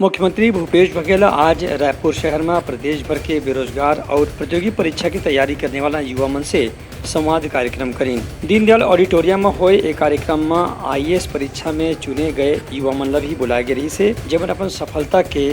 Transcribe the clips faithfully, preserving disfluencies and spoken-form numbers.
मुख्यमंत्री भूपेश बघेल आज रायपुर शहर म प्रदेश भर के बेरोजगार अउ प्रतियोगी परीक्षा के तैयारी करने वाला युवा मन से संवाद कार्यक्रम करीन। दीनदयाल ऑडिटोरियम म होए ए कार्यक्रम म आईएएस परीक्षा में चुने गए युवा मन ल भी बुलाए गे रहिस हे, जेमन अपन सफलता के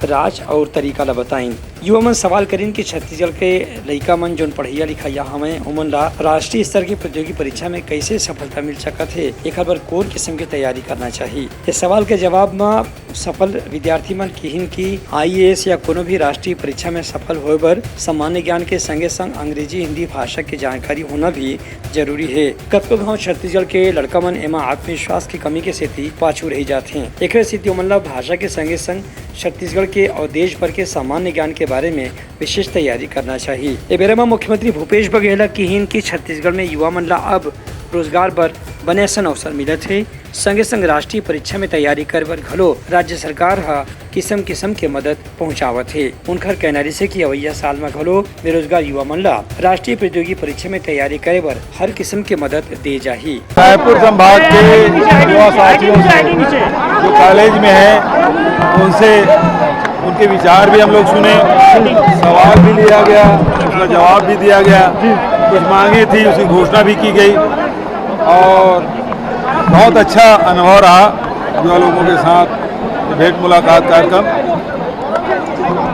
राज अउ तरीका ल बताइन। युवा मन सवाल करीन कि छत्तीसगढ़ के लइका मन जोन पढ़इया लिखइया हवंय, ओमन ला राष्ट्रीय स्तर के प्रतियोगी परीक्षा में कइसे सफलता मिल सकत हे, एखर बर कोन किसम के तैयारी करना चाही। इस सवाल के जवाब म सफल विद्यार्थी मन किहिन कि आईएएस या कोनो भी राष्ट्रीय परीक्षा में सफल होए बर सामान्य ज्ञान के संगे संग अंग्रेजी, हिंदी भाषा के जानकारी होना भी जरूरी हे। कतको घांव छत्तीसगढ़ के लड़का मन एमा आत्मविश्वास की कमी के सेती पाछू रहि जात हें। एकरे सेती ओमन ला भाषा के संगे संग छत्तीसगढ़ के अउ देश भर के सामान्य ज्ञान के बारे में विशेष तैयारी करना चाही। ए बेरा म मुख्यमंत्री भूपेश बघेल ह किहिन कि छत्तीसगढ़ में युवा मन ला अब रोजगार बर बने असन अवसर मिलत हे, संगे संग राष्ट्रीय परीक्षा में तैयारी करे बर घलो राज्य सरकार ह किसम किसम के मदद पहुंचावत हे। उनकर कहना रिहिस हे कि अवइया साल म घलो बेरोजगार युवा मन ला राष्ट्रीय प्रतियोगी परीक्षा में तैयारी करे बर हर किसम के मदद दे जाही। रायपुर संभाग के युवा साथियों से जो कॉलेज में हैं, उनसे, उनके विचार भी हम लोग सुने, सवाल भी लिया गया, उसका जवाब भी दिया गया। कुछ मांगे थी, उसकी घोषणा भी की गई और बहुत अच्छा अनुभव रहा युवा लोगों के साथ भेंट मुलाकात कार्यक्रम।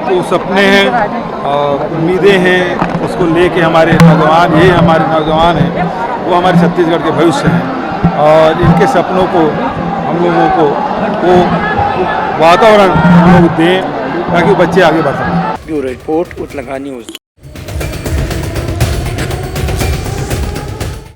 तो सपने हैं और उम्मीदें हैं, उसको लेके हमारे नौजवान, ये हमारे नौजवान हैं, वो हमारे छत्तीसगढ़ के भविष्य हैं और इनके सपनों को हम लोगों को वो वातावरण हम लोग दें, ताकि वो बच्चे आगे बढ़ सकें। ब्यूरो रिपोर्ट, उतलंगा न्यूज़।